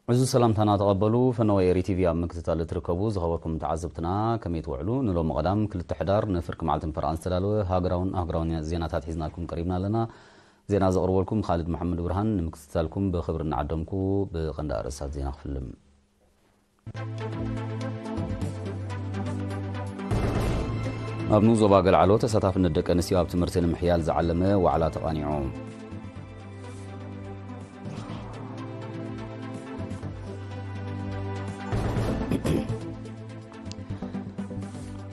እዚ ሰላምታና ተቐበሉ። ፈነወ ኤሪ ቲቪ ኣብ ምክትታል እትርከቡ ዝኸበርኩም ተዓዘብትና ከመይ ትውዕሉ? ንሎሚ ቀዳም ክልተ ሕዳር ንፍርቂ መዓልቲ ንፈርቓን ዝተዳለወ ሃገራውን ኣህጉራውን ዜናታት ሒዝናልኩም ቀሪብና ኣለና። ዜና ዘቕርበልኩም ካልድ መሓመድ ብርሃን። ንምክትታልኩም ብኽብሪ እናዓደምኩ ብቐንዲ ኣርእስታት ዜና ክፍልም። ኣብ ንኡስ ዞባ ገልዓሎ ተሳታፍነት ደቂ ኣንስትዮ ኣብ ትምህርቲ ንምሕያል ዝዓለመ ዋዕላ ተቓኒዑ።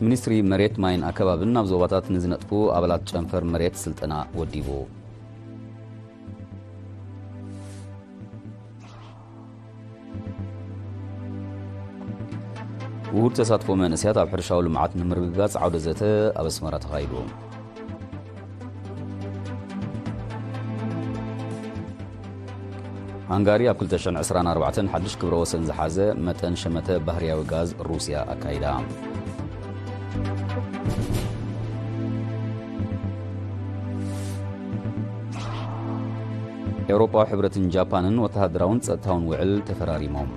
ሚኒስትሪ መሬት፣ ማይን ኣከባብን ናብ ዞባታት ንዝነጥፉ ኣባላት ጨንፈር መሬት ስልጠና ወዲቡ። ውሁድ ተሳትፎ መንእሰያት ኣብ ሕርሻዊ ልምዓት ንምርግጋጽ ዓውደ ዘተ ኣብ ኣስመራ ተኻይዱ። ሃንጋሪ ኣብ ክልተ ሽሕን ዕስራን ኣርባዕተን ሓድሽ ክብረ ወሰን ዝሓዘ መጠን ሸመተ ባህርያዊ ጋዝ ሩስያ ኣካይዳ። ኤውሮጳዊ ሕብረትን ጃፓንን ወተሃደራውን ጸጥታውን ውዕል ተፈራሪሞም።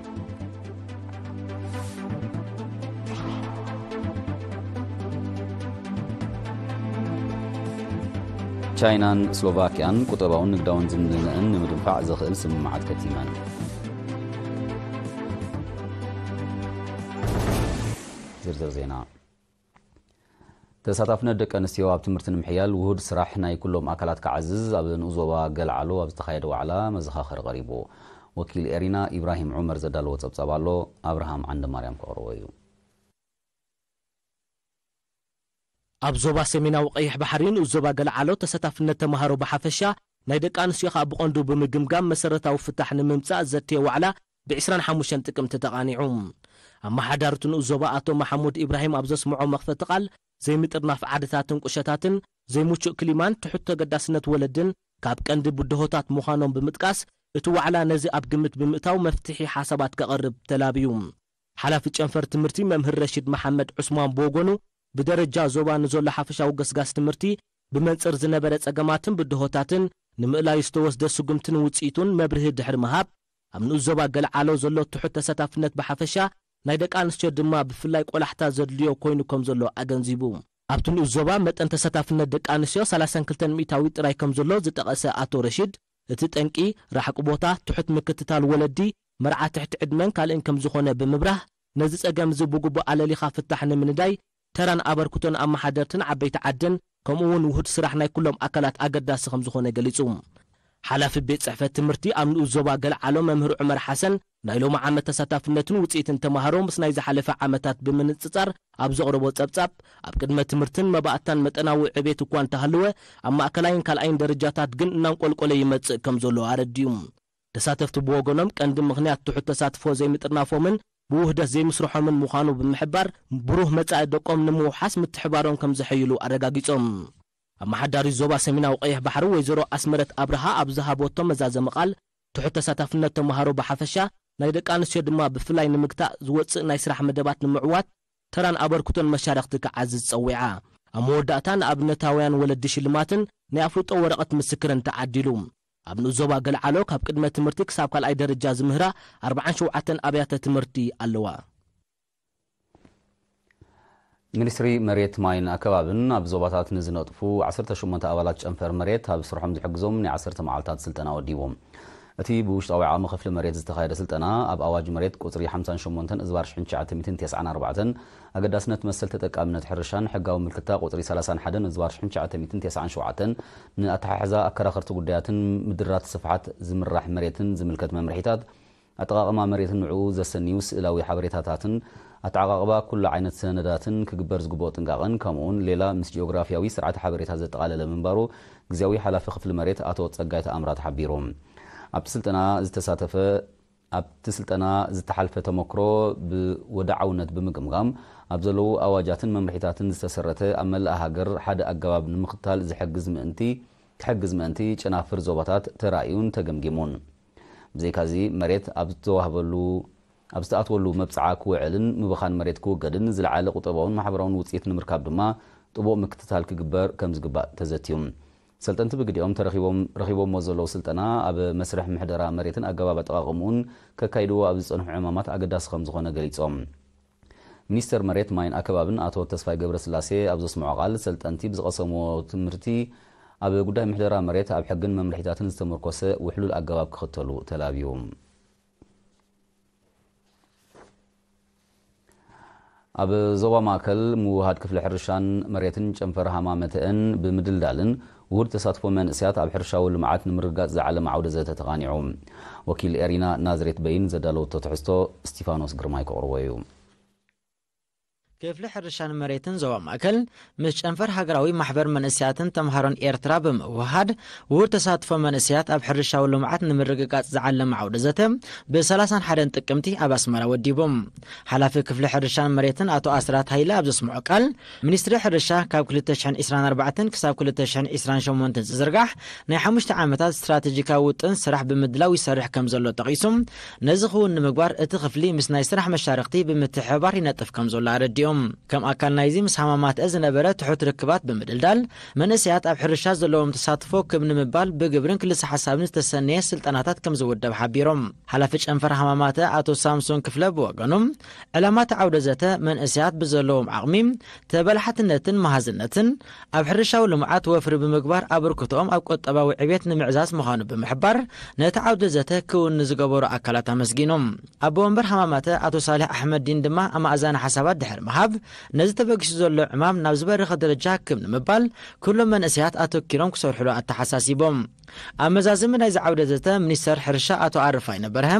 ቻይናን ስሎቫክያን ቁጠባውን ንግዳውን ዝምድነአን ንምድንፋዕ ዘኽእል ስምምዓት ከቲመን። ዝርዝር ዜና። ተሳታፍነት ደቂ ኣንስትዮ ኣብ ትምህርቲ ንምሕያል ውሁድ ስራሕ ናይ ኩሎም ኣካላት ክዓዝዝ ኣብ ንኡስ ዞባ ገልዓሎ ኣብ ዝተኻየደ ዋዕላ መዘኻኸሪ ቀሪቡ። ወኪል ኤሪና ኢብራሂም ዑመር ዘዳለዎ ጸብጻብ ኣሎ፣ ኣብርሃም ዓንደማርያም ከቕርቦ እዩ። ኣብ ዞባ ሰሜናዊ ቀይሕ ባሕሪ ንኡስ ዞባ ገልዓሎ ተሳታፍነት ተምሃሮ ብሓፈሻ ናይ ደቂ ኣንስትዮ ከኣ ብቐንዱ ብምግምጋም መሰረታዊ ፍታሕ ንምምጻእ ዘተየ ዋዕላ ብ ዕስራን ሓሙሽተን ጥቅምቲ ተቓኒዑ። ኣመሓዳሪ እቲ ንኡስ ዞባ ኣቶ መሓሙድ ኢብራሂም ኣብ ዘስምዖ መኽፈቲ ቃል ዘይምጥርናፍ ዓድታትን ቁሸታትን ዘይምቹእ ክሊማን ትሑት ተገዳስነት ወለድን ካብ ቀንዲ ብድሆታት ምዃኖም ብምጥቃስ እቲ ዋዕላ ነዚ ኣብ ግምት ብምእታው መፍትሒ ሓሳባት ከቕርብ ተላብዩ። ሓላፊ ጨንፈር ትምህርቲ መምህር ረሺድ መሓመድ ዑስማን ብወገኑ ብደረጃ ዞባ ንዘሎ ሓፈሻዊ ገስጋስ ትምህርቲ ብመንጽር ዝነበረ ጸገማትን ብድሆታትን ንምእላዩ ዝተወስደ ስጉምትን ውጽኢቱን መብርሂ ድሕሪ ምሃብ ኣብ ንኡስ ዞባ ገልዓሎ ዘሎ ትሑት ተሳታፍነት ብሓፈሻ ናይ ደቂ ኣንስትዮ ድማ ብፍላይ ቆላሕታ ዘድልዮ ኮይኑ ከም ዘሎ ኣገንዚቡ። ኣብቲ ንኡስ ዞባ መጠን ተሳታፍነት ደቂ ኣንስትዮ ሰላሳን ክልተን ሚእታዊት ጥራይ ከም ዘሎ ዝጠቐሰ ኣቶ ረሺድ እቲ ጠንቂ ራሕቂ ቦታ፣ ትሑት ምክትታል ወለዲ፣ መርዓ ትሕቲ ዕድመን ካልእን ከም ዝኾነ ብምብራህ ነዚ ጸገም እዚ ብግቡእ ኣለሊኻ ፍታሕ ንምንዳይ ተራን ኣበርክቶን ኣመሓደርትን ዓበይቲ ዓድን ከምኡ እውን ውሁድ ስራሕ ናይ ኩሎም ኣካላት ኣገዳሲ ከም ዝኾነ ገሊጹ። ሓላፊ ቤት ጽሕፈት ትምህርቲ ኣብ ንኡስ ዞባ ገልዓሎ መምህር ዑመር ሓሰን ናይ ሎሚ ዓመት ተሳታፍነትን ውጽኢትን ተማሃሮ ምስ ናይ ዝሓለፈ ዓመታት ብምንጽጻር ኣብ ዘቕረቦ ጸብጻብ ኣብ ቅድመ ትምህርትን መባእታን መጠናዊ ዕቤት እኳ እንተሃለወ ኣብ ማእከላይን ካልኣይን ደረጃታት ግን እናንቆልቆለ ይመጽእ ከም ዘሎ ኣረዲኡ። ተሳተፍቲ ብወገኖም ቀንዲ ምኽንያት ትሑት ተሳትፎ ዘይምጥርናፎምን ብውህደት ዘይምስርሖምን ምዃኑ ብምሕባር ብሩህ መጻኢ ደቆም ንምውሓስ ምትሕባሮም ከም ዘሐይሉ ኣረጋጊጾም። ኣመሓዳሪ ዞባ ሰሜናዊ ቀይሕ ባሕሪ ወይዘሮ ኣስመረት ኣብርሃ ኣብ ዝሃበቶ መዛዘሚ ቃል ትሑት ተሳታፍነት ተምሃሮ ብሓፈሻ ናይ ደቂ ኣንስትዮ ድማ ብፍላይ ንምግታእ ዝወጽእ ናይ ስራሕ መደባት ንምዕዋት ተራን ኣበርክቶን መሻርኽቲ ክዓዝዝ ጸዊዓ። ኣብ መወዳእታ ንኣብነታውያን ወለዲ ሽልማትን ናይ ኣፍልጦ ወረቐት ምስክርን ተዓዲሉ። ኣብ ንኡስ ዞባ ገልዓሎ ካብ ቅድመ ትምህርቲ ክሳብ ካልኣይ ደረጃ ዝምህራ ኣርባዓን ሸውዓተን ኣብያተ ትምህርቲ ኣለዋ። ሚኒስትሪ መሬት ማይን ኣከባብን ኣብ ዞባታት ንዝነጥፉ ዓሰርተ ሸሞንተ ኣባላት ጨንፈር መሬት ኣብ ስርሖም ዝሕግዞም ናይ ዓሰርተ መዓልታት ስልጠና ወዲቡ። እቲ ብውሽጣዊ ዓቕሚ ክፍሊ መሬት ዝተኻየደ ስልጠና ኣብ ኣዋጅ መሬት ቁጽሪ ሓምሳን ሸሞንተን እዝባር ሽሕን ትሽዓተ ሚእትን ተስዓን ኣርባዕተን ኣገዳስነት መሰል ተጠቃምነት ሕርሻን ሕጋዊ ምልክታ ቁጽሪ ሰላሳን ሓደን እዝባር ሽሕን ትሽዓተ ሚእትን ተስዓን ሸውዓተን ንኣተሓሕዛ ኣከራኸርቲ ጉዳያትን ምድራት ስፍሓት ዝምራሕ መሬትን ዝምልከት መምርሒታት ኣጠቓቕማ መሬትን ንዕኡ ዘሰንዩ ስእላዊ ሓበሬታታትን ኣተዓቓቕባ ኩሉ ዓይነት ሰነዳትን ክግበር ዝግብኦ ጥንቃቐን ከምኡውን ሌላ ምስ ጂኦግራፊያዊ ስርዓተ ሓበሬታ ዘጠቓለለ ምንባሩ ግዝያዊ ሓላፊ ክፍሊ መሬት ኣቶ ጸጋይ ተኣምራት ሓቢሩ። ኣብቲ ስልጠና ዝተሳተፈ ኣብቲ ስልጠና ዝተሓልፈ ተመክሮ ብወድዓውነት ብምግምጋም ኣብ ዘለዉ ኣዋጃትን መምርሒታትን ዝተሰረተ ኣብ መላእ ሃገር ሓደ ኣገባብ ንምኽታል ዝሕግዝ ምእንቲ ክሕግዝ ምእንቲ ጨናፍር ዞባታት ተራእዩን ተገምጊሙን። ብዘይካዚ መሬት ኣብ ዝተዋህበሉ ኣብ ዝተኣትወሉ መብጽዓ ክውዕልን ምብኻን መሬት ክውገድን ዝለዓለ ቁጠባውን ማሕበራውን ውጽኢት ንምርካብ ድማ ጥቡቕ ምክትታል ክግበር ከም ዝግባእ ተዘትዩ። ሰልጠንቲ ብግዲኦም ተረኺቦም ረኺቦምዎ ዘለዉ ስልጠና ኣብ መስርሕ ምሕደራ መሬትን ኣገባብ ኣጠቓቕምኡን ከካይድዎ ኣብ ዝጸንሑ ዕማማት ኣገዳሲ ከም ዝኾነ ገሊጾም። ሚኒስተር መሬት ማይን ኣከባብን ኣቶ ተስፋይ ገብረስላሴ ኣብ ዘስምዖ ቃል፣ ሰልጠንቲ ብዝቐሰምዎ ትምህርቲ ኣብ ጉዳይ ምሕደራ መሬት ኣብ ሕግን መምርሒታትን ዝተመርኮሰ ውሕሉል ኣገባብ ክኽተሉ ተላብዩ። ኣብ ዞባ ማእከል ምውሃድ ክፍሊ ሕርሻን መሬትን ጨንፈር ሃማመተአን ብምድልዳልን ውሁድ ተሳትፎ መንእሰያት ኣብ ሕርሻዊ ልምዓት ንምርግጋጽ ዝዓለመ ዓውደ ዘተ ተቓኒዑ። ወኪል ኤሪና ናዝሬት በይን ዘዳለወቶ ትሕዝቶ እስቲፋኖስ ግርማይ ከቕርቦ እዩ። ክፍሊ ሕርሻን መሬትን ዞባ ማእከል ምስ ጨንፈር ሃገራዊ ማሕበር መንእሰያትን ተምሃሮን ኤርትራ ብምውሃድ ውሁድ ተሳትፎ መንእሰያት ኣብ ሕርሻዊ ልምዓት ንምርግጋጽ ዝዓለመ ዓውደ ዘተ ብ31 ጥቅምቲ ኣብ ኣስመራ ወዲቡ። ሓላፊ ክፍሊ ሕርሻን መሬትን ኣቶ ኣስራት ሃይለ ኣብ ዘስምዖ ቃል፣ ሚኒስትሪ ሕርሻ ካብ ክልተ ሽሕን ዕስራን ኣርባዕተን ክሳብ ክልተ ሽሕን ዕስራን ሸሞንተን ዝዝርጋሕ ናይ ሓሙሽተ ዓመታት ስትራቴጂካዊ ውጥን ስራሕ ብምድላው ይሰርሕ ከም ዘሎ ጠቒሱ፣ ነዚ ክውን ንምግባር እቲ ክፍሊ ምስ ናይ ስራሕ መሻርኽቲ ብምትሕብባር ይነጥፍ ከም ዘሎ ኣረዲኦም። ከም ኣካል ናይዚ ምስ ሃማማትአ ዝነበረ ትሑት ርክባት ብምድልዳል፣ መንእሰያት ኣብ ሕርሻ ዘለዎም ተሳትፎ ክብ ንምባል ብግብርን ክልሰ ሓሳብን ዝተሰነየ ስልጠናታት ከም ዝውደብ ሓቢሮም። ሓላፊ ጨንፈር ሃማማተ ኣቶ ሳምሶን ክፍለ ብወገኑ፣ ዕላማ እቲ ዓውደ ዘተ መንእሰያት ብዘለዎም ዓቕሚ፣ ተበላሓትነትን መሃዝነትን ኣብ ሕርሻዊ ልምዓት ወፍሪ ብምግባር ኣበርክቶኦም ኣብ ቁጠባዊ ዕቤት ንምዕዛዝ ምዃኑ ብምሕባር፣ ነቲ ዓውደ ዘተ ክውን ንዝገበሩ ኣካላት ኣመስጊኖም። ኣቦ ወንበር ሃማማተ ኣቶ ሳልሕ ኣሕመዲን ድማ ኣማእዛኒ ሓሳባት ድሕሪ ምሃብ፣ ነዚ ተበጊሱ ዘሎ ዕማም ናብ ዝበረኸ ደረጃ ክብ ንምባል ኩሎም መንእሰያት ኣተኪሮም ክሰርሕሉ ኣተሓሳሲቦም። ኣብ መዛዘሚ ናይዚ ዓውደ ዘተ ሚኒስተር ሕርሻ ኣቶ ኣረፋይነ በርሀ፣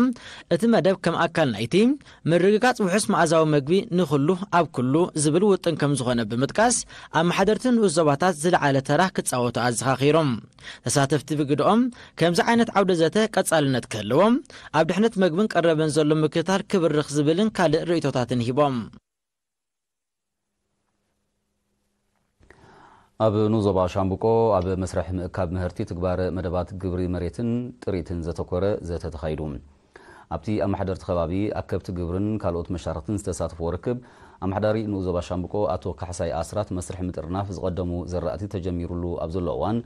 እቲ መደብ ከም ኣካል ናይቲ ምርግጋጽ ውሑስ መኣዛዊ መግቢ ንኹሉ ኣብ ኩሉ ዝብል ውጥን ከም ዝኾነ ብምጥቃስ፣ ኣመሓደርቲ ንኡስ ዞባታት ዝለዓለ ተራ ክጻወቱ ኣዘኻኺሮም። ተሳተፍቲ ብግድኦም፣ ከምዚ ዓይነት ዓውደ ዘተ ቀጻልነት ክህልዎም፣ ኣብ ድሕነት መግብን ቀረብን ዘሎ ምክትታል ክብርኽ ዝብልን ካልእ ርእይቶታትን ሂቦም። ኣብ ንኡስ ዞባ ሻምብቆ ኣብ መስርሕ ምእካብ ምህርቲ ትግባረ መደባት ግብሪ መሬትን ጥሪትን ዘተኮረ ዘተ ተኻይዱ። ኣብቲ ኣመሓደርቲ ከባቢ፣ ኣከብቲ ግብርን ካልኦት መሻርኽትን ዝተሳተፍዎ ርክብ፣ ኣመሓዳሪ ንኡስ ዞባ ሻምብቆ ኣቶ ካሕሳይ ኣስራት መስርሕ ምጥርናፍ ዝቐደሙ ዘራእቲ ተጀሚሩሉ ኣብ ዘሎ እዋን፣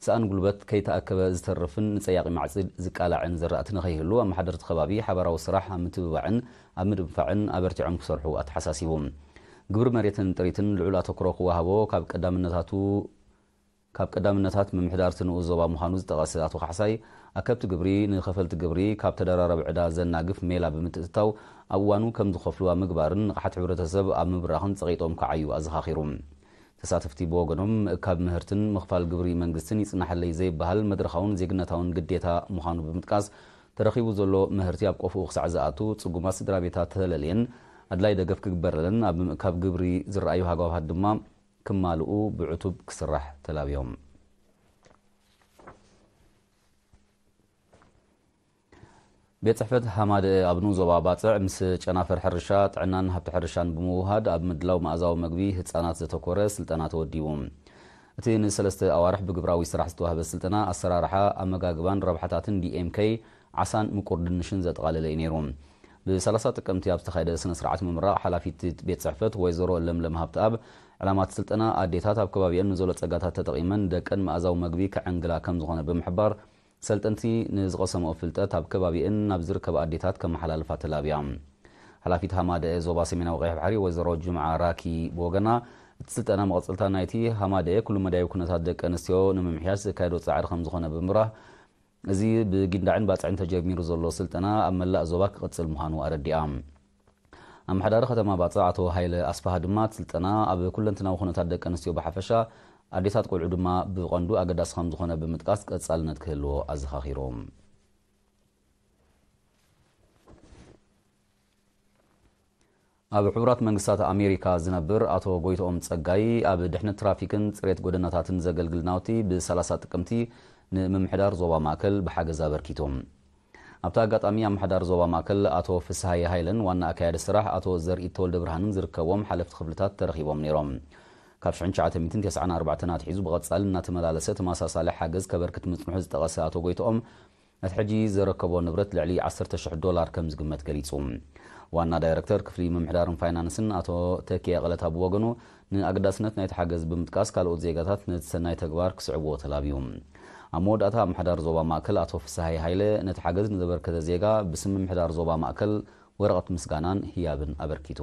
ሰኣን ጉልበት ከይተኣከበ ዝተርፍን ንጸያቒ ማዕጺድ ዝቃላዕን ዘራእቲ ንኸይህሉ ኣመሓደርቲ ከባቢ ሓባራዊ ስራሕ ኣብ ምትብባዕን ኣብ ምድንፋዕን ኣበርቲዖም ክሰርሑ ኣተሓሳሲቡ። ግብሪ መሬትን ጥሪትን ልዑል ኣተኩሮ ክወሃቦ ካብ ቀዳምነታቱ ካብ ቀዳምነታት ምምሕዳር እቲ ንኡስ ዞባ ምዃኑ ዝጠቐሰ ኣቶ ካሕሳይ፣ ኣከብቲ ግብሪ ንኸፈልቲ ግብሪ ካብ ተደራራቢ ዕዳ ዘናግፍ ሜላ ብምትእትታው ኣብ እዋኑ ከም ዝኸፍሉ ኣብ ምግባርን ንቕሓት ሕብረተሰብ ኣብ ምብራኽን ጸቒጦም ክዓዩ ኣዘኻኺሩ። ተሳተፍቲ ብወገኖም፣ ምእካብ ምህርትን ምኽፋል ግብሪ መንግስትን ይጽናሓለይ ዘይበሃል መድረኻውን ዜግነታውን ግዴታ ምዃኑ ብምጥቃስ፣ ተረኺቡ ዘሎ ምህርቲ ኣብ ቆፎኡ ክሳዕ ዝኣቱ፣ ጽጉማት ስድራ ቤታት ተለልየን ኣድላይ ደገፍ ክግበረለን፣ ኣብ ምእካብ ግብሪ ዝረኣዩ ሃጓፋት ድማ ክማልኡ ብዕቱብ ክስራሕ ተላብዮም። ቤት ጽሕፈት ሃማደኤ ኣብ ንኡስ ዞባ ባጽዕ ምስ ጨናፍር ሕርሻ፣ ጥዕናን ሃብቲ ሕርሻን ብምውህሃድ ኣብ ምድላው መኣዛዊ መግቢ ህጻናት ዘተኮረ ስልጠና ተወዲቡ። እቲ ንሰለስተ ኣዋርሕ ብግብራዊ ስራሕ ዝተዋህበ ስልጠና ኣሰራርሓ፣ ኣመጋግባን ረብሓታትን ዲ ኤም ኬይ፣ ዓሳን ምቁር ድንሽን ዘጠቓለለ እዩ ነይሩ። ብ30 ጥቅምቲ ኣብ ዝተኻየደ ስነ ስርዓት ምምራቕ፣ ሓላፊት ቤት ጽሕፈት ወይዘሮ ለምለም ሃብተኣብ፣ ዕላማ እቲ ስልጠና ኣዴታት ኣብ ከባቢአን ንዘሎ ጸጋታት ተጠቒመን ደቀን መኣዛዊ መግቢ ክዕንግላ ከም ዝኾነ ብምሕባር፣ ሰልጠንቲ ንዝቐሰምኦ ፍልጠት ኣብ ከባቢአን ናብ ዝርከባ ኣዴታት ከመሓላልፋ ተላብያ። ሓላፊት ሃማደኤ ዞባ ሰሜናዊ ቀይሕ ባሕሪ ወይዘሮ ጅምዓ ራኪ ብወገና፣ እቲ ስልጠና መቐጸልታ ናይቲ ሃማደኤ ኩሉ መዳያዊ ኩነታት ደቂ ኣንስትዮ ንምምሕያሽ ዘካየዶ ጻዕሪ ከም ዝኾነ ብምብራህ፣ እዚ ብጊንዳዕን ባጽዕን ተጀሚሩ ዘሎ ስልጠና ኣብ መላእ ዞባ ክቕጽል ምዃኑ ኣረዲኣ። ኣመሓዳሪ ከተማ ባጽዕ ኣቶ ሃይለ ኣስፋሃ ድማ፣ እቲ ስልጠና ኣብ ኩለንትናዊ ኩነታት ደቂ ኣንስትዮ ብሓፈሻ፣ ኣዴታት ቆልዑ ድማ ብቐንዱ ኣገዳሲ ከም ዝኾነ ብምጥቃስ፣ ቀጻልነት ክህልዎ ኣዘኻኺሮም። ኣብ ሕቡራት መንግስታት ኣሜሪካ ዝነብር ኣቶ ጎይትኦም ጸጋይ፣ ኣብ ድሕነት ትራፊክን ጽሬት ጎደናታትን ዘገልግል ናውቲ ብ30 ጥቅምቲ ንምምሕዳር ዞባ ማእከል ብሓገዝ ኣበርኪቱ። ኣብቲ ኣጋጣሚ፣ ኣመሓዳሪ ዞባ ማእከል ኣቶ ፍስሃየ ሃይለን ዋና ኣካያዲ ስራሕ ኣቶ ዘርኢ ተወልደ ብርሃንን ዝርከብዎም ሓለፍቲ ክፍልታት ተረኺቦም ነይሮም። ካብ ሽሕን ትሽዓተ ሚእትን ተስዓን ኣርባዕተን ኣትሒዙ ብቐጻሊ እናተመላለሰ ተመሳሳሊ ሓገዝ ከበርክት ምጽንሑ ዝጠቐሰ ኣቶ ጎይትኦም፣ እቲ ሕጂ ዘረከቦ ንብረት ልዕሊ ዓሰርተ ሽሕ ዶላር ከም ዝግመት ገሊጹ። ዋና ዳይረክተር ክፍሊ ምምሕዳርን ፋይናንስን ኣቶ ተኪያ ቀለታ ብወገኑ፣ ንኣገዳስነት ናይቲ ሓገዝ ብምጥቃስ፣ ካልኦት ዜጋታት ነቲ ሰናይ ተግባር ክስዕብዎ ተላብዩ። ኣብ መወዳእታ፣ ምምሕዳር ዞባ ማእከል ኣቶ ፍስሃይ ሃይለ፣ ነቲ ሓገዝ ንዘበርከተ ዜጋ ብስም ምምሕዳር ዞባ ማእከል ወረቐት ምስጋናን ህያብን ኣበርኪቱ።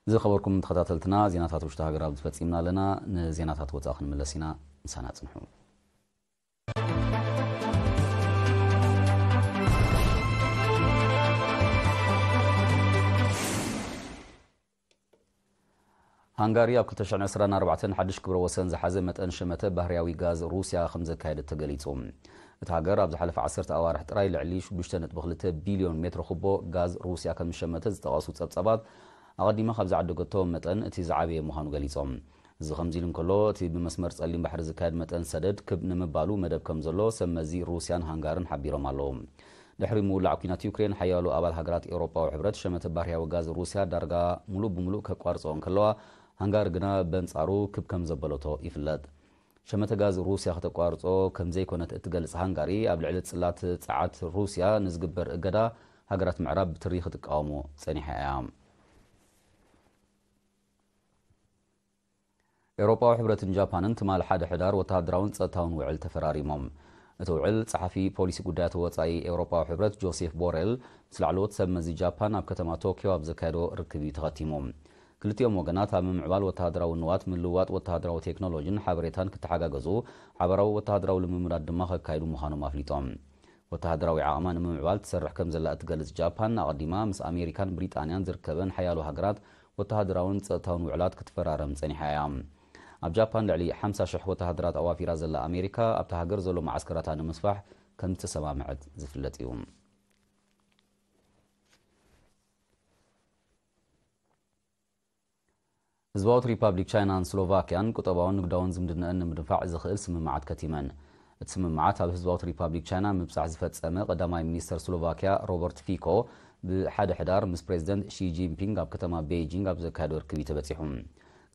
ዝኸበርኩም ተኸታተልትና፣ ዜናታት ውሽጢ ሃገር ኣብዚ ፈጺምና ኣለና። ንዜናታት ወጻኢ ክንምለስ ኢና። ምሳና ጽንሑ። ሃንጋሪ ኣብ ክልተ ሽሕን ዕስራን ኣርባዕተን ሓድሽ ክብረ ወሰን ዝሓዘ መጠን ሸመተ ባህርያዊ ጋዝ ሩስያ ከም ዘካየደት ተገሊጹ። እታ ሃገር ኣብ ዝሓለፈ ዓሰርተ ኣዋርሕ ጥራይ ልዕሊ ሽዱሽተ ነጥቢ ክልተ ቢልዮን ሜትሮ ኩቦ ጋዝ ሩስያ ከም ዝሸመተ ዝጠቐሱ ጸብጻባት፣ ኣቐዲማ ካብ ዝዓደገቶ መጠን እቲ ዝዓበየ ምዃኑ ገሊጾም። እዚ ከምዚ ኢሉ እንከሎ፣ እቲ ብመስመር ጸሊም ባሕሪ ዝካየድ መጠን ሰደድ ክብ ንምባሉ መደብ ከም ዘሎ ሰብ መዚ ሩስያን ሃንጋርን ሓቢሮም ኣለዉ። ድሕሪ ምውላዕ ኲናት ዩክሬን፣ ሓያሎ ኣባል ሃገራት ኤውሮጳዊ ሕብረት ሸመተ ባህርያዊ ጋዝ ሩስያ ዳርጋ ሙሉእ ብሙሉእ ከቋርጾ እንከለዋ፣ ሃንጋሪ ግና በንጻሩ ክብ ከም ዘበለቶ ይፍለጥ። ሸመተ ጋዝ ሩስያ ከተቋርጾ ከም ዘይኮነት እትገልጽ ሃንጋሪ፣ ኣብ ልዕሊ ጽላት ጸዓት ሩስያ ንዝግበር እገዳ ሃገራት ምዕራብ ብትሪ ክትቃወሞ ጸኒሓ እያ። ኤውሮጳዊ ሕብረትን ጃፓንን ትማል ሓደ ሕዳር ወተሃደራውን ጸጥታውን ውዕል ተፈራሪሞም። እቲ ውዕል፣ ጸሓፊ ፖሊሲ ጉዳያት ወጻኢ ኤውሮጳዊ ሕብረት ጆሴፍ ቦሬል ምስ ላዕለዎት ሰብ መዚ ጃፓን ኣብ ከተማ ቶኪዮ ኣብ ዘካየዶ ርክብ እዩ ተኸቲሙ። ክልቲኦም ወገናት ኣብ ምምዕባል ወተሃደራዊ ንዋት፣ ምልውዋጥ ወተሃደራዊ ቴክኖሎጂን ሓበሬታን ክተሓጋገዙ፣ ሓበራዊ ወተሃደራዊ ልምምዳት ድማ ከካይዱ ምዃኖም ኣፍሊጦም። ወተሃደራዊ ዓቕማ ንምምዕባል ትሰርሕ ከም ዘላ እትገልጽ ጃፓን፣ ኣቐዲማ ምስ ኣሜሪካን ብሪጣንያን ዝርከበን ሓያሎ ሃገራት ወተሃደራውን ጸጥታውን ውዕላት ክትፈራረም ጸኒሓ እያ። ኣብ ጃፓን ልዕሊ ሓምሳ ሽሕ ወተሃደራት ኣዋፊራ ዘላ ኣሜሪካ፣ ኣብታ ሃገር ዘሎ መዓስከራታ ንምስፋሕ ከም ዝተሰማምዐት ዝፍለጥ እዩ። ህዝባዊት ሪፓብሊክ ቻይናን ስሎቫክያን ቁጠባውን ንግዳውን ዝምድናኣን ንምድንፋዕ ዝኽእል ስምምዓት ከቲመን። እቲ ስምምዓት ኣብ ህዝባዊት ሪፓብሊክ ቻይና ምብጻሕ ዝፈጸመ ቀዳማይ ሚኒስተር ስሎቫክያ ሮበርት ፊኮ ብሓደ ሕዳር ምስ ፕሬዚደንት ሺ ጂንፒንግ ኣብ ከተማ ቤይጂንግ ኣብ ዘካየዶ ርክብ እዩ ተበጺሑ።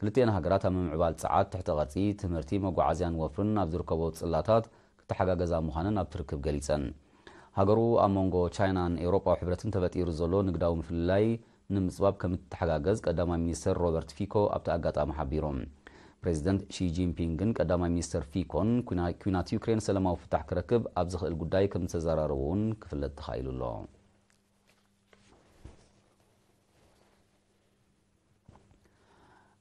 ክልቲኤን ሃገራት ኣብ ምምዕባል ጸዓት፣ ትሕተ ቅርጺ፣ ትምህርቲ፣ መጓዓዝያን ወፍርን ኣብ ዝርከቦ ጽላታት ክተሓጋገዛ ምዃነን ኣብቲ ርክብ ገሊጸን። ሃገሩ ኣብ መንጎ ቻይናን ኤውሮጳዊ ሕብረትን ተፈጢሩ ዘሎ ንግዳዊ ምፍልላይ ንምጽባብ ከም እትተሓጋገዝ ቀዳማይ ሚኒስተር ሮበርት ፊኮ ኣብቲ ኣጋጣሚ ሓቢሩ። ፕሬዚደንት ሺ ጂንፒንግን ቀዳማይ ሚኒስተር ፊኮን ኩና-፣ ኲናት ዩክሬን ሰላማዊ ፍታሕ ክረክብ ኣብ ዝኽእል ጉዳይ ከም ዝተዘራረቡ እውን ክፍለጥ ተኻኢሉ ኣሎ።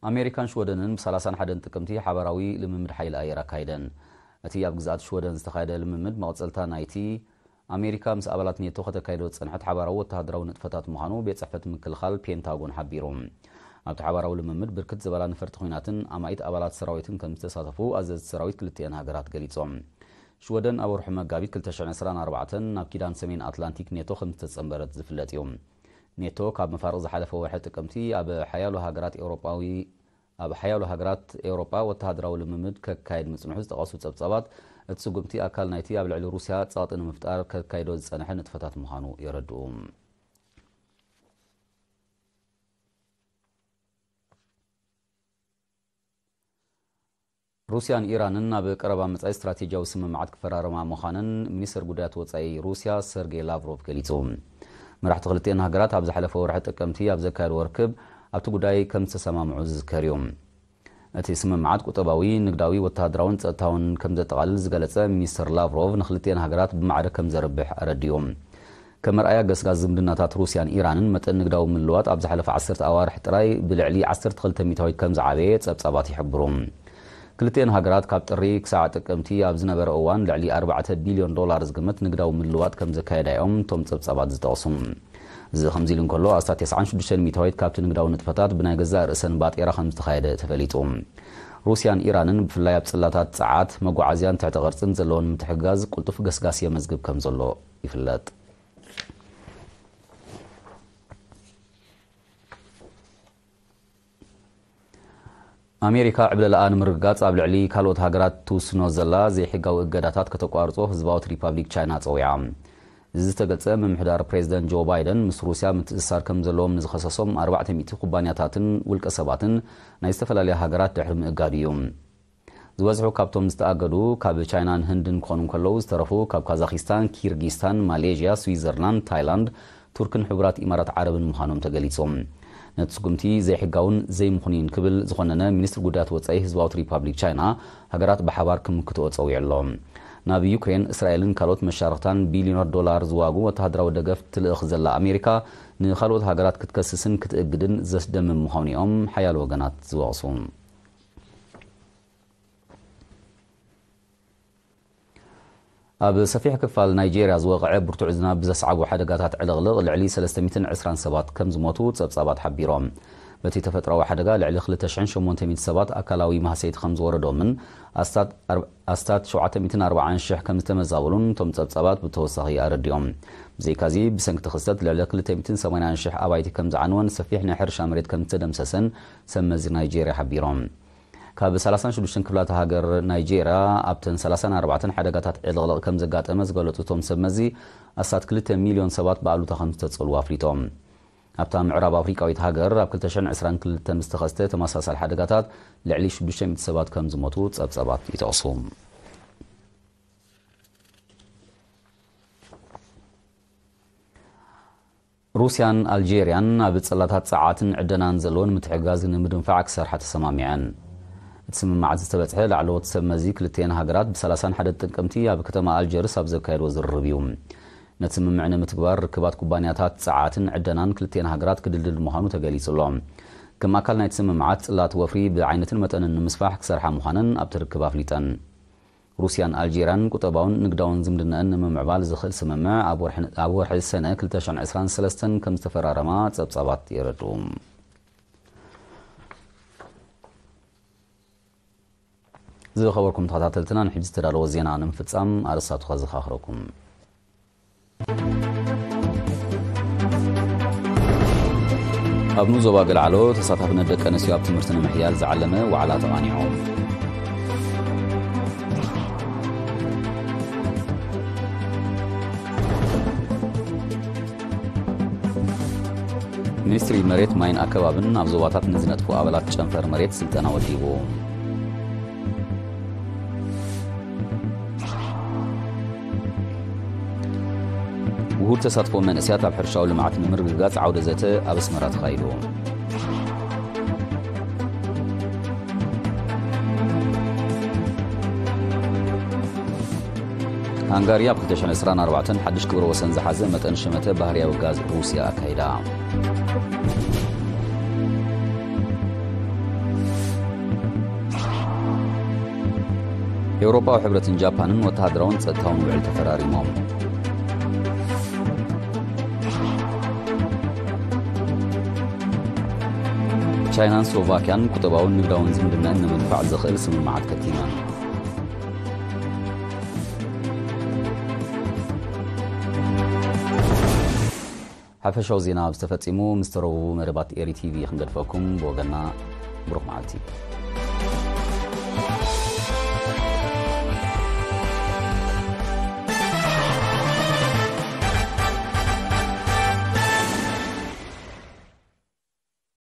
ኣሜሪካን ሽወደንን ብ ሰላሳን ሓደን ጥቅምቲ ሓባራዊ ልምምድ ሓይሊ ኣየር ኣካይደን። እቲ ኣብ ግዝኣት ሽወደን ዝተኻየደ ልምምድ መቐጸልታ ናይቲ ኣሜሪካ ምስ ኣባላት ኔቶ ከተካይዶ ዝጸንሐት ሓባራዊ ወተሃደራዊ ንጥፈታት ምዃኑ ቤት ጽሕፈት ምክልኻል ፔንታጎን ሓቢሩ። ኣብቲ ሓባራዊ ልምምድ ብርክት ዝበላ ነፈርቲ ኲናትን ኣማኢት ኣባላት ሰራዊትን ከም ዝተሳተፉ ኣዘዝቲ ሰራዊት ክልቲኤን ሃገራት ገሊጾም። ሽወደን ኣብ ወርሒ መጋቢት ክልተ ሽሕን ዕስራን ኣርባዕተን ናብ ኪዳን ሰሜን ኣትላንቲክ ኔቶ ከም ዝተጸንበረት ዝፍለጥ እዩ። ኔቶ ካብ መፋርቕ ዝሓለፈ ወርሒ ጥቅምቲ ኣብ ሓያሎ ሃገራት ኤውሮጳዊ ኣብ ሓያሎ ሃገራት ኤውሮጳ ወተሃደራዊ ልምምድ ከካይድ ምጽንሑ ዝጠቐሱ ጸብጻባት፣ እቲ ስጉምቲ ኣካል ናይቲ ኣብ ልዕሊ ሩስያ ጸቕጢ ንምፍጣር ከካይዶ ዝጸንሐ ንጥፈታት ምዃኑ የረድኡ። ሩስያን ኢራንን ኣብ ቀረባ መጻኢ ስትራቴጂያዊ ስምምዓት ክፈራረማ ምዃነን ሚኒስተር ጉዳያት ወጻኢ ሩስያ ሰርጌይ ላቭሮቭ ገሊጹ። መራሕቲ ክልቲኤን ሃገራት ኣብ ዝሓለፈ ወርሒ ጥቅምቲ ኣብ ዘካየድዎ ርክብ ኣብቲ ጉዳይ ከም ዝተሰማምዑ ዝዝከር እዩ። እቲ ስምምዓት ቁጠባዊ፣ ንግዳዊ፣ ወተሃደራውን ጸጥታውን ከም ዘጠቓልል ዝገለጸ ሚኒስተር ላቭሮቭ፣ ንክልቲኤን ሃገራት ብማዕረ ከም ዘርብሕ ኣረዲኡ። ከም መርኣያ፣ ገስጋስ ዝምድናታት ሩስያን ኢራንን መጠን ንግዳዊ ምልዋጥ ኣብ ዝሓለፈ ዓሰርተ ኣዋርሕ ጥራይ ብልዕሊ ዓሰርተ ክልተ ሚእታዊት ከም ዝዓበየ ጸብጻባት ይሕብሩ። ክልቲኤን ሃገራት ካብ ጥሪ ክሳዕ ጥቅምቲ ኣብ ዝነበረ እዋን ልዕሊ ኣርባዕተ ቢልዮን ዶላር ዝግመት ንግዳዊ ምልዋጥ ከም ዘካየዳ እዮም እቶም ጸብጻባት ዝጠቕሱ። እዚ ከምዚ ኢሉ እንከሎ፣ ኣስታት ተስዓን ሽዱሽተን ሚእታዊት ካብቲ ንግዳዊ ንጥፈታት ብናይ ገዛእ ርእሰን ባጤራ ከም ዝተኻየደ ተፈሊጡ። ሩስያን ኢራንን ብፍላይ ኣብ ጽላታት ጸዓት፣ መጓዓዝያን ትሕተ ቅርጽን ዘለወን ምትሕግጋዝ ቅልጡፍ ገስጋስ የመዝግብ ከም ዘሎ ይፍለጥ። ኣሜሪካ ዕብለላኣ ንምርግጋጽ ኣብ ልዕሊ ካልኦት ሃገራት ትውስኖ ዘላ ዘይሕጋዊ እገዳታት ከተቋርጾ ህዝባዊት ሪፓብሊክ ቻይና ጸዊዓ። እዚ ዝተገልጸ፣ ምምሕዳር ፕሬዚደንት ጆ ባይደን ምስ ሩስያ ምትእስሳር ከም ዘለዎም ንዝኸሰሶም ኣርባዕተ ሚእቲ ኩባንያታትን ውልቀ ሰባትን ናይ ዝተፈላለያ ሃገራት ድሕሪ ምእጋዱ እዩ። ዝበዝሑ ካብቶም ዝተኣገዱ ካብ ቻይናን ህንድን ክኾኑ እንከለዉ፣ ዝተረፉ ካብ ካዛኺስታን፣ ኪርጊስታን፣ ማሌዥያ፣ ስዊዘርላንድ፣ ታይላንድ፣ ቱርክን ሕቡራት ኢማራት ዓረብን ምዃኖም ተገሊጹ። ነቲ ስጉምቲ ዘይሕጋውን ዘይምኹኑይን ክብል ዝኾነነ፣ ሚኒስትሪ ጉዳያት ወጻኢ ህዝባዊት ሪፓብሊክ ቻይና ሃገራት ብሓባር ክምክትኦ ጸዊዑ ኣሎ። ናብ ዩክሬን፣ እስራኤልን ካልኦት መሻርኽታን ቢልዮናት ዶላር ዝዋጉ ወተሃደራዊ ደገፍ ትልእኽ ዘላ ኣሜሪካ፣ ንኻልኦት ሃገራት ክትከስስን ክትእግድን ዘስደምም ምዃኑ እዮም ሓያሎ ወገናት ዝወቕሱ። ኣብ ሰፊሕ ክፋል ናይጄርያ ዝወቕዐ ብርቱዕ ዝናብ ብዘስዓቦ ሓደጋታት ዕልቕልቕ ልዕሊ ሰለስተ ሚእትን ዕስራን ሰባት ከም ዝሞቱ ጸብጻባት ሓቢሮም። በቲ ተፈጥሮኣዊ ሓደጋ ልዕሊ ክልተ ሽሕን ሸሞንተ ሚእቲ ሰባት ኣካላዊ ማህሰይቲ ከም ዝወረዶምን ኣስታት ኣር-፣ ኣስታት ሸውዓተ ሚእትን ኣርባዓን ሽሕ ከም ዝተመዛበሉን እቶም ጸብጻባት ብተወሳኺ ኣረዲኦም። ብዘይካዚ፣ ብሰንኪ እቲ ክስተት ልዕሊ ክልተ ሚእትን ሰማንያን ሽሕ ኣባይቲ ከም ዝዓነወን ሰፊሕ ናይ ሕርሻ መሬት ከም ዝተደምሰሰን ሰብ መዚ ናይጄርያ ሓቢሮም። ካብ ሰላሳን ሽዱሽተን ክፍላተ ሃገር ናይጄርያ፣ ኣብተን ሰላሳን ኣርባዕተን ሓደጋታት ዕልቕልቕ ከም ዘጋጠመ ዝገለጹ እቶም ሰብ መዚ፣ ኣስታት ክልተ ሚልዮን ሰባት ብኣሉታ ከም ዝተጸልዉ ኣፍሊጦም። ኣብታ ምዕራብ ኣፍሪቃዊት ሃገር ኣብ ክልተ ሽሕን ዕስራን ክልተን ዝተኸስተ ተመሳሳሊ ሓደጋታት ልዕሊ ሽዱሽተ ሚእቲ ሰባት ከም ዝሞቱ ጸብጻባት ይጠቕሱ። ሩስያን ኣልጄርያን ኣብ ጽላታት ጸዓትን ዕደናን ዘለወን ምትሕግጋዝ ንምድንፋዕ ክሰርሓ ተሰማሚዐን። እቲ ስምምዓት ዝተበጽሐ ላዕለዎት ሰብ መዚ ክልቲኤን ሃገራት ብሰላሳን ሓደን ጥቅምቲ ኣብ ከተማ ኣልጀርስ ኣብ ዘካየድዎ ዝርርብ እዩ። ነቲ ስምምዕ ንምትግባር ርክባት ኩባንያታት ጸዓትን ዕደናን ክልቲኤን ሃገራት ክድልድል ምዃኑ ተገሊጹ ኣሎ። ከም ኣካል ናይቲ ስምምዓት፣ ጽላት ወፍሪ ብዓይነትን መጠንን ንምስፋሕ ክሰርሓ ምዃነን ኣብቲ ርክብ ኣፍሊጠን። ሩስያን ኣልጄርያን ቁጠባውን ንግዳውን ዝምድናኣን ንምምዕባል ዝኽእል ስምምዕ ኣብ ወርሒ፣ ኣብ ወርሒ ሰነ ክልተ ሽሕን ዕስራን ሰለስተን ከም ዝተፈራረማ ጸብጻባት የረድኡ። ዝኸበርኩም ተኸታተልትና፣ ንሕጂ ዝተዳለወ ዜና ንምፍጻም ኣርእስታቱ ከዘኻኽረኩም። ኣብ ንኡስ ዞባ ገልዓሎ ተሳታፍነት ደቂ ኣንስትዮ ኣብ ትምህርቲ ንምሕያል ዝዓለመ ዋዕላ ተቓኒዑ። ሚኒስትሪ መሬት፣ ማይን ኣከባብን ኣብ ዞባታት ንዝነጥፉ ኣባላት ጨንፈር መሬት ስልጠና ወዲቡ። ውሁድ ተሳትፎ መንእሰያት ኣብ ሕርሻዊ ልምዓት ንምርግጋጽ ዓውደ ዘተ ኣብ ኣስመራ ተኻይዱ። ሃንጋሪ ኣብ ክልተ ሽሕን ዕስራን ኣርባዕተን ሓድሽ ክብረ ወሰን ዝሓዘ መጠን ሸመተ ባህርያዊ ጋዝ ሩስያ ኣካይዳ። ኤውሮጳዊ ሕብረትን ጃፓንን ወተሃደራውን ጸጥታውን ውዕል ተፈራሪሞም። ቻይናን ስሎቫክያን ቁጠባውን ንግዳውን ዝምድናን ንምድንፋዕ ዘኽእል ስምምዓት ከቲመን። ሓፈሻዊ ዜና ኣብዚ ተፈጺሙ። ምስ ተረቡ መደባት ኤሪ ቲቪ ክንገድፈኩም። ብወገንና ብሩኽ መዓልቲ።